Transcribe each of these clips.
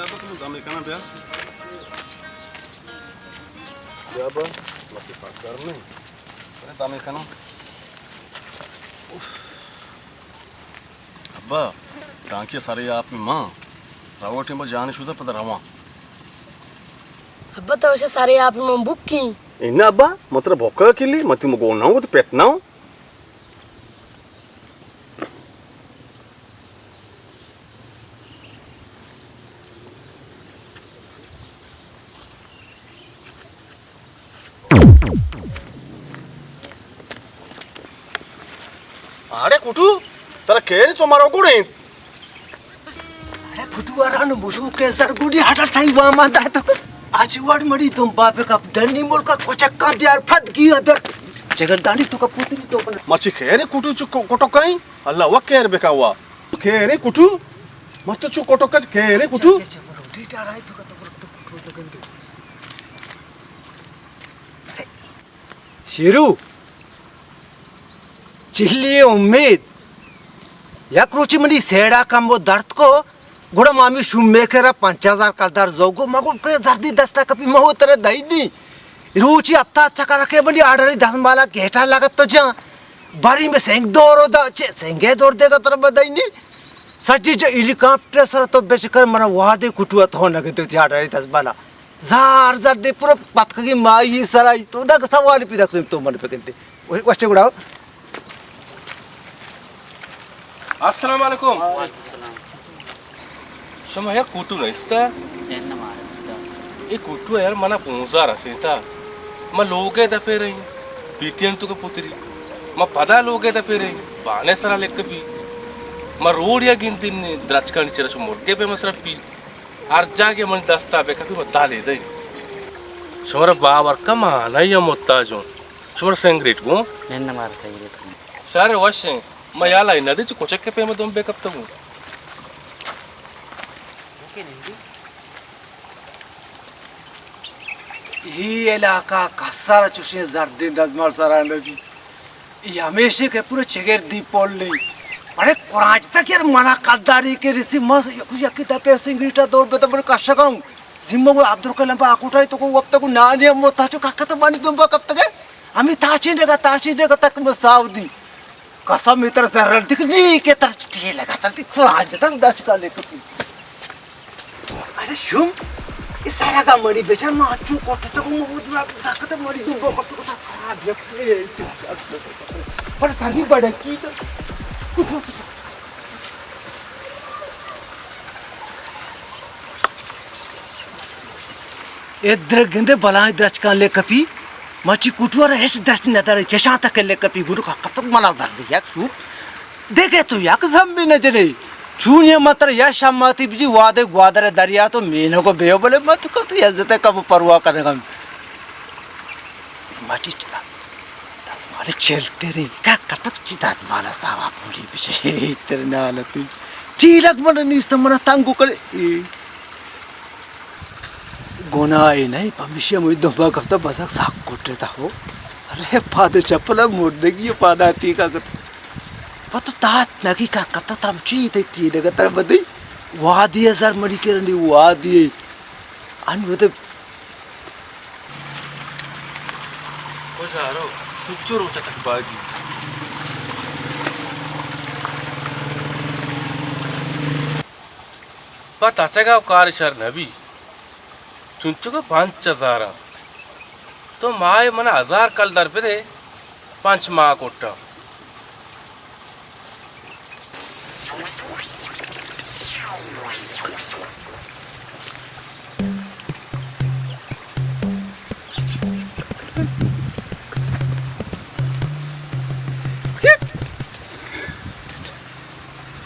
ابا، تو دمے کناں بیا۔ بیا با، وقتی پاک کار نہیں۔ ارے دمے کناں۔ ابا، ٹانکی سرے آپ میں ماں۔ روٹیں با جانے شدہ پتہ رواں۔ ابا، تو اسے سرے آپ میں بکی۔ انا ابا، مطلب بھوکا کلی، متی مگو نہ ہوں تو پیت نہ ہوں۔ اڑے کٹو، ترا کیرے تو مارا گڑے؟ اڑے کٹو ارانو بوشو کے سر گڈی ہٹا تھائی واما دا تو۔ آج وڑ مڑی تم باپے کا ڈنی ملک کا کوچک کا بیار پھت گیرا بیار۔ جگر دانی تو کا پوتری تو بنا۔ مرچی کیرے کٹو چو کو-، کوٹو کائیں؟ اللہ و کیر بکا وا۔ کیرے کٹو؟ مت چو کوٹو کت کیرے کٹو؟ چل، چل، چل، روٹی ٹارائی تو کا تو تو کٹو تو گندے۔ شیرو، چلی امید، یک روچی منی سیڑا کمبو درد کو، گڑا مامی شوم میکر ء پنچ ہزار کلدار زوگو، مگو کہ زردی دستا کپی مہو ترا دئی نی۔ روچی ہفتاد چکر کے منی آرڈری دس مالا گیٹا لگت تو جان۔ بری میں سنگ دور دا، چے سنگے دور دے گا ترا بدئی نی۔ سجی جو ہیلی کاپٹر سر تو بچ کر منا وعدے کٹوا تو نگے تو آرڈری دس مالا۔ زار زر دے پورا پتکگی مائی سرائی تو نہ سوال پیدا کریم تو من پکنتے۔ وشتے گڑا۔ السلام علیکم۔ وعلیکم السلام۔ شما یک کوٹو نیستا؟ جن مارتا۔ اے کوٹو یار منا پونزا رسیتا۔ ما لوگے دپے رہی۔ پیتین تو کا پتری۔ ما پدا لوگے دپے رہی۔ بانے سرا لک بی۔ ما روڈ یا گندن درچکانی چرا شو مرگے پہ مصرف بی۔ ہر جاگہ من دستا بہ کپی، من تالے دئی۔ شمارا باور کم آنائی ہم محتاج ہوں۔ شمارا سنگریٹ گوں؟ نن مارا سنگریٹ گوں۔ شہر وش ہیں۔ ما یالا ہی نہ دے چو کچک کے پیما دم بہ کپتا گوں۔ ای علاقہ کسر چوشیں زردیں دزمال سرا نبی۔ ای ہمیشہ کہ پورا چگر دی پولی۔ بڑے قرآن تک یار منا کلداری کے رسی مس یکو یکی دپے سنگریٹا دور بتا بڑے کشگاؤں۔ زمہ کو عبدالکلام با کوٹائی تو کو وقت کو نانی ہم موتا چو ککت مانی دنبا کپتگے۔ ہمیں تاچی نگا، تاچی نگا تک مساودی۔ قسم اتر زرل تک نی کے تر چٹی لگا تر تی قرآن جتن درش کا لے کتی۔ ارے شوم، ای سارا کا مڑی بیچار ما چو کوٹے تو مو بود ما دکت مڑی دوں گو کت کو خراب یک۔ پر تری بڑا کی تو۔ کچھ ادر گندے بلائیں درچکاں لے کپی، مچی کٹوار ہچ درچ نہ دارے، چشاں تک لے کپی، گڈو کا کپتک منا زر دے یک شوپ۔ دیکھے تو یک زم بھی نہ جنے۔ چونی متر یا شماتی بجی وادے گوادر دریا تو مینو کو بیو بلے مت کو تو عزت کم پرواہ کرنے گم۔ ماٹی چلا۔ دزمال چل تیرے۔ کا کتک چی دزمال ساوا پولی بچے۔ تیرے نالتی۔ چیلک من نیست من تنگو کرے۔ گناہ نہیں، پمیشی مجھے دمبا کفتا بسک ساک کٹے تا ہو۔ ارے پاد چپلا مردگی پادا تی کا کت۔ پتو تات نگی کا کتا ترم چی تے تی لگا تر بدی۔ وادی ہزار مری کرنی وادی۔ ان ودے کجا رو؟ چچو روچ تک باگی۔ پہ تچگا و کار شر نبی۔ چنچو کہ پنچ ہزار۔ تو ماہ منا ہزار کلدار بدے۔ پنچ ماہ کٹا۔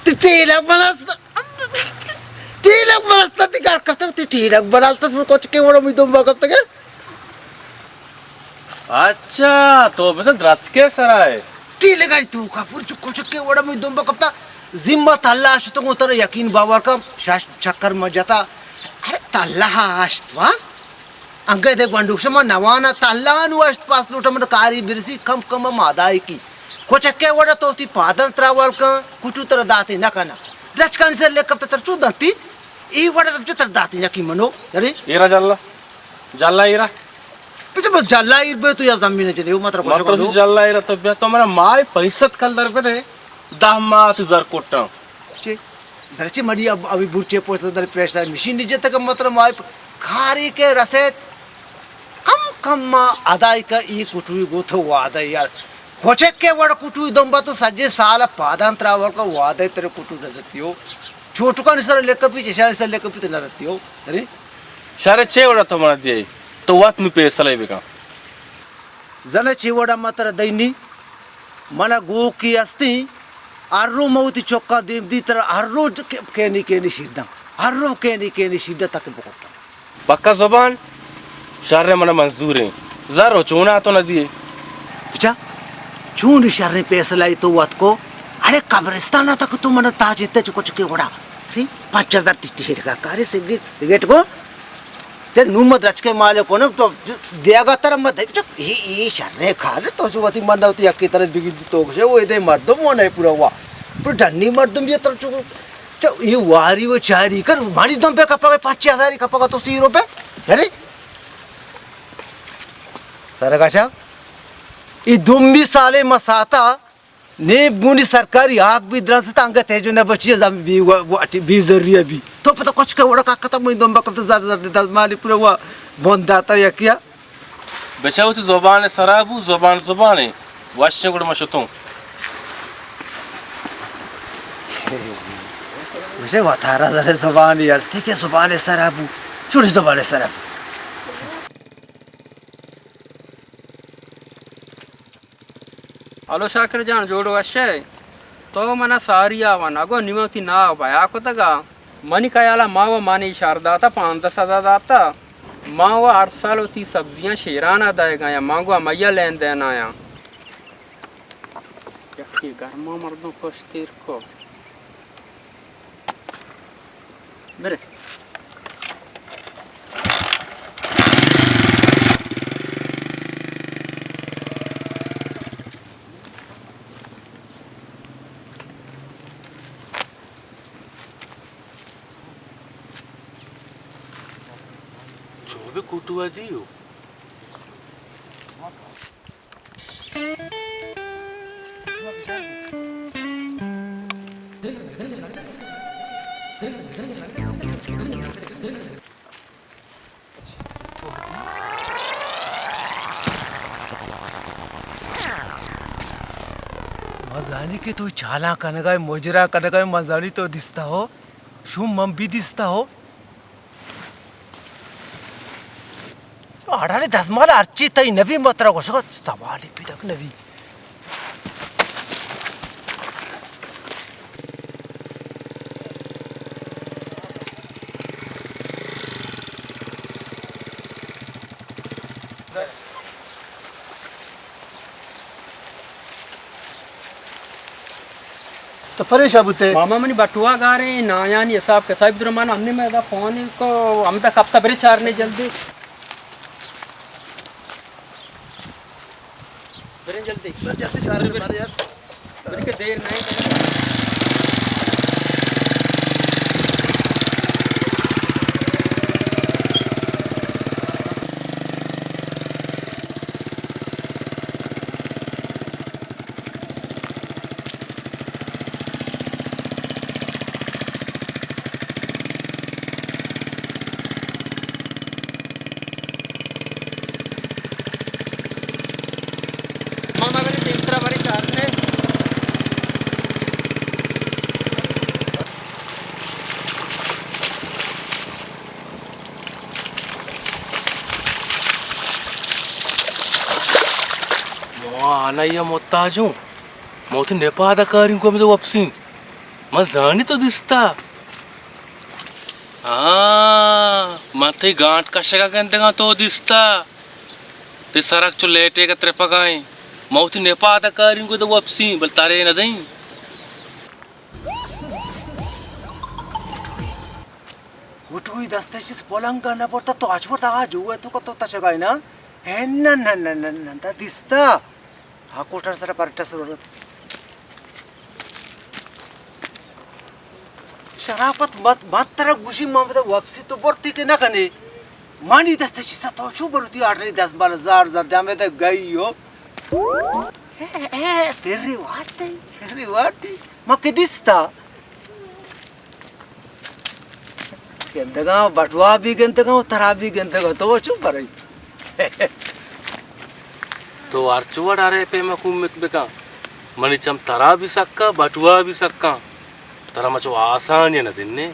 تی ٹیلک بناستا، ٹیلک بناستا تی کار کتو، تی ٹیلک بناستا، کچ کے وڑا می دم با کتگے۔ اچھا، تو بزن درچکے سرا ہے۔ ٹیلگانی توکا پر چو کچکے وڑا می دمبا کپتا۔ ذمہ تلا شتگوں ترا یقین باور کن، شش چکر ما جتا۔ ارے تلا اشت واس۔ انگے دے گونڈو شما نوانا تلا انو اشت پاس لوٹا من کاری برسی کم کم ما دائی کی۔ کچکے وڑا تو تی پادن تراوال کن، کچو ترا داتے نہ کنا۔ درچکانی سر لے کپتا تر چو دنتی۔ اے وڑا تو چتر داتی نکی منو، یعنی؟ ایرا جلا، جلا ایرا۔ پچھے بس جلا ایر بے تو یا زمین جنے، او مطلب کچھ مطلب کرو۔ جلا ایرا تو بیا تو منا مائی پیسد کل در بدے، دہ ماہ تی زر کوٹاں۔ چے؟ درچے منی اب، ابھی برچے پوچھتا در پیسہ مشین نہیں جتا کہ مطلب مائی پ-، کاری کے رسید کم کم ما ادائی کا ای کٹوی گو تو وعدہ یار۔ کوچک کے وڑ کٹوی دم با تو سجے سال پادان ترا ور کا وعدہ ترے کٹو نہ دتیو۔ چھوٹکانی سر لکپی، چشانی سر لکپی تو نہ دتیو۔ ارے؟ شر چے وڑا تو منا دیے؟ تو وت نو پیسلہ بکا۔ زن چے وڑا ما ترا دینی؟ منا گوکی استی، ہر رو موتی چکا دیم دی ترا ہر رو کینی کینی شیداں۔ ہر رو کینی کینی شیداں تک بکٹاں۔ پکا زبان؟ شر منا منظور ایں۔ زر و چونا تو نہ دیے۔ بچا، چون شریں پیسلہ ای تو وت کو؟ اڑے قبرستان تک تو منا تاج تے چکو چکے وڑا۔ سی، پنچ ہزار تشتی ہیڈ کا کاری سگریٹ، سگریٹ کو۔ تے نو مد رچ کے مالے کو نا تو دیگا تر مد۔ بچا، ای، ای شریں کھال تو جو وتی من وتی یکی طرف بگی تو گشے، وہ دے مردم وہ نہیں پورا ہوا۔ پر ڈنی مردم یہ تر چکو۔ چا، اے واری و چاری کر، مانی دم پہ کپگا، پنچ ہزاری کپگا تو سی روپے۔ یعنی؟ سرگا چا؟ اے دومی سالے ما ساتا، نے بونی سرکاری آگ بھی درست انگت ہے جو نہ بچی زم بھی و-، و-، اٹی بھی ضروری ہے بھی۔ تو پتہ کچھ کہ وڑا کا ختم ہوئی دم بکت زر زر دس مالی پورا ہوا بند داتا یا کیا؟ بچا وتی زبان سرا بو، زبان زبانے۔ وشیں گڑا ما شتوں۔ گوشے وتارا زر زبانی ہستی کہ زبان سرا بو۔ چوڑی زبان سرا بو۔ ہلو شاکر جان، جوڑ وشے؟ تو منا ساری آوا نگو، نیمہ وتی ناہ بیا کتگا۔ منی خیالا ما و مانی شر داتا، پانزدہ سد ءَ داتا۔ ما و ہر سال وتی سبزیاں شیران ءَ دئیگا یا ما گو ہمائی ءَ لین دین آیاں۔ یکے گرما مردم پشت تیر کو۔ برے۔ چو بہ کوٹوا دیو۔ ما زانی کہ تو چالاں کنگا ئے، مجرا کنگا ئے، ما زانی تو دیستا ہو، شوم من بھی دیستا ہو۔ اڑانی دزمال ہرچی تئی نبی مترا گوشگا سوالی پیداک نبی۔ تو پریشان بوتے؟ ماما منی بٹوا گاریں، نایانی حساب کتاب در من ہمنے میں دا فون کو ہم دا کپتا برے چارنے جلدی۔ بریں جلدی۔ بس جلدی چارنے برے، بارے یار۔ برے کہ دیر نہیں۔ ماما بلے دیمترا بارے چارنے۔ ما آنائی ءَ محتاج اوں۔ ما وتی نپاد ءَ کاریں گوں ہمدا وپسیں۔ من زانی تو دیستا۔ ہاں، من تئی گانٹ کشگ ءَ گندگاں تو دیستا۔ تئی سرک چو لیٹیگ ءَ ترپگ ءَ ایں۔ من وتی نپاد ءَ کاریں گوں ہمدا وپسیں، بل ترے نہ دئیں۔ گٹوئی دستے چیز پلنگ ءَ نہ برتا تو اچ برتا آ جو ہے تو کو تو تچگائی نا۔ ہے نہ، نہ، نہ، نہ، نہ، نہ، دیستا۔ ہا کوٹر سرا پرٹس ضرورت۔ شرافت مت، مت ترا گوشی، ما پدا واپسی تو برتی کہ نہ کنے۔ مانی دست چیزا تو چو بروتی آرڈری دست بال زار زار دامے دے گئی ہو۔ اے، اے، پھر ری وارتی، پھر ری وارتی۔ ما کہ دیستا۔ گندگاں، بٹوا بھی گندگاں، ترا بھی گندگاں، تو چو برئی۔ تو ہرچ وڑ ارے پیما کمک بکن۔ منی چم ترا بھی سکا، بٹوا بھی سکا۔ ترا مچو آسانی نہ دنے۔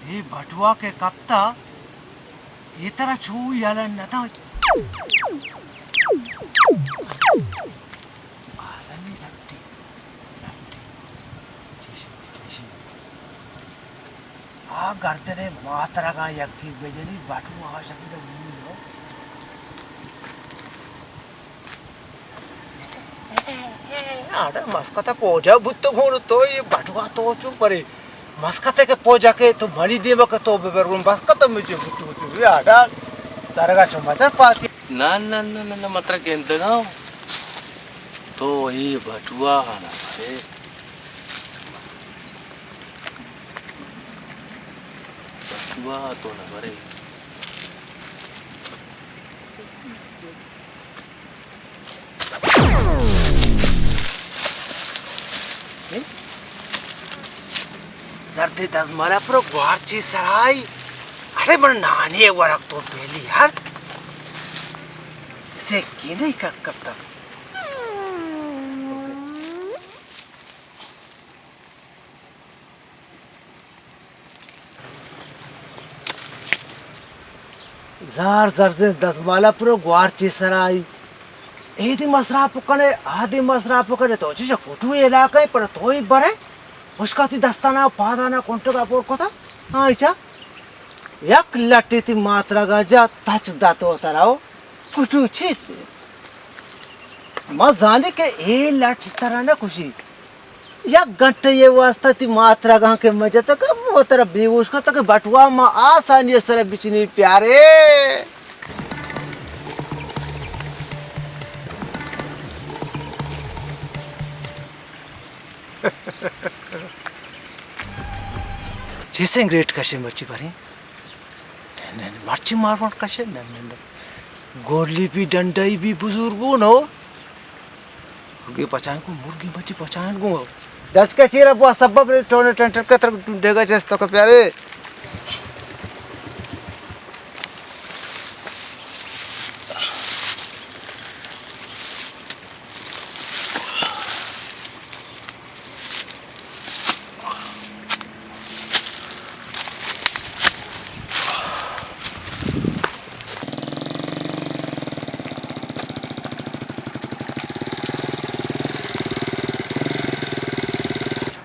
اے بٹوا کہ کپتا، اے ترا چو یلہ نہ دنت۔ آسانی لٹی، لٹی۔ چیشی، چیشی۔ آ گردن ء ماترگاں یکی بجنی، بٹو آ شپی تو بوئی ہو۔ آڑا مسکت ء پوجا بوت گون تو، یہ بٹوا تو چون پرے؟ مسکت ء کہ پوجا کہ تو منی دیما کہ تو ببر گون، مسکت ء مجھے بوت بوت۔ آڑا سرگا چو مچر پاتی۔ نہ، نہ، نہ، نہ، نہ، من ترا گندگاں۔ تو اے بٹوا ء نہ برے۔ بٹوا ء تو نہ برے۔ زردیں دزمالا پر گوارچی سرائی۔ اڑے من نانی ء ورگ تو پہلی یار۔ سیکی نہیں کر کپتا۔ زار زردیں دزمالا پر گوارچی سرائی۔ اے دی مصرف کنے، آ دی مصرف کنے، تو چیز کٹو علاقہ پر تو ہی برے۔ مشکا تی دستانا، پادانا، کنٹگا پور کتا۔ ہاں، ایچا۔ یک لٹی تی ماترگا جا تچ داتو تراو۔ کٹو چیز۔ ما زانی کہ اے لٹ ترا نہ کشی۔ یک گھنٹہ یہ واسطہ تی ماترگاں کہ مجتک، وہ ترا بیہوش کتک، بٹوا ما آسانی سر بچنی پیارے۔ چی سنگریٹ کشے مرچی باریں؟ نہ، نہ، نہ، مرچی مارون کشے، نہ، نہ، نہ۔ گولی بھی ڈنڈائی بھی بزرگوں نو۔ مرگی پچائیں کو، مرگی بچی پچائیں کو۔ دچ کے چیرا بوا سبب ٹونے ٹنٹر کتر ڈیگا چست تو کو پیارے۔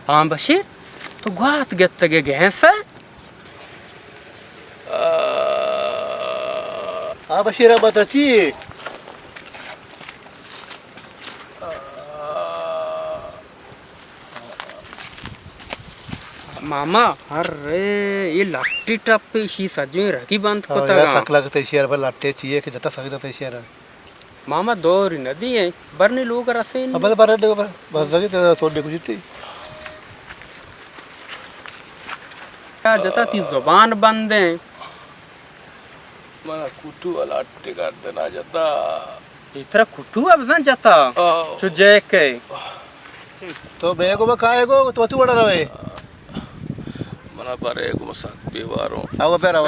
ہاں بشیر، تو گوات گپتگ ئے گیس ءَ؟ ہاں بشیر احمد، ترا چی؟ ماما، ارے، اے لٹی ٹپ ایشی سجویں رگی بند کتگ اَنت۔ سک لگتے ایشی ءَ، بل لٹے چی ئے کہ جتا سک جتا ایشی ءَ۔ ماما، دور نہ دیئے، برنی لوگ رسین۔ بل بر، بر، بس لگے تو ڈے کچھ تھی۔ جتا تی زبان بند ایں۔ منا کٹو ءَ لٹے گردن ءَ جتا۔ اے ترا کٹو ءَ بزاں جتا؟ آ۔ چو جے کئے؟ تو بے گو بکائے گو، تو تو وڑا روے۔ منا برے گو، من سک بیواروں۔ آو بے رو۔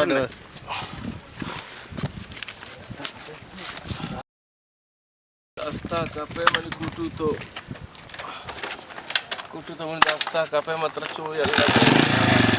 دستا کپے منی کٹو تو۔ کٹو تو منی دستا کپے، من ترا چو یلا۔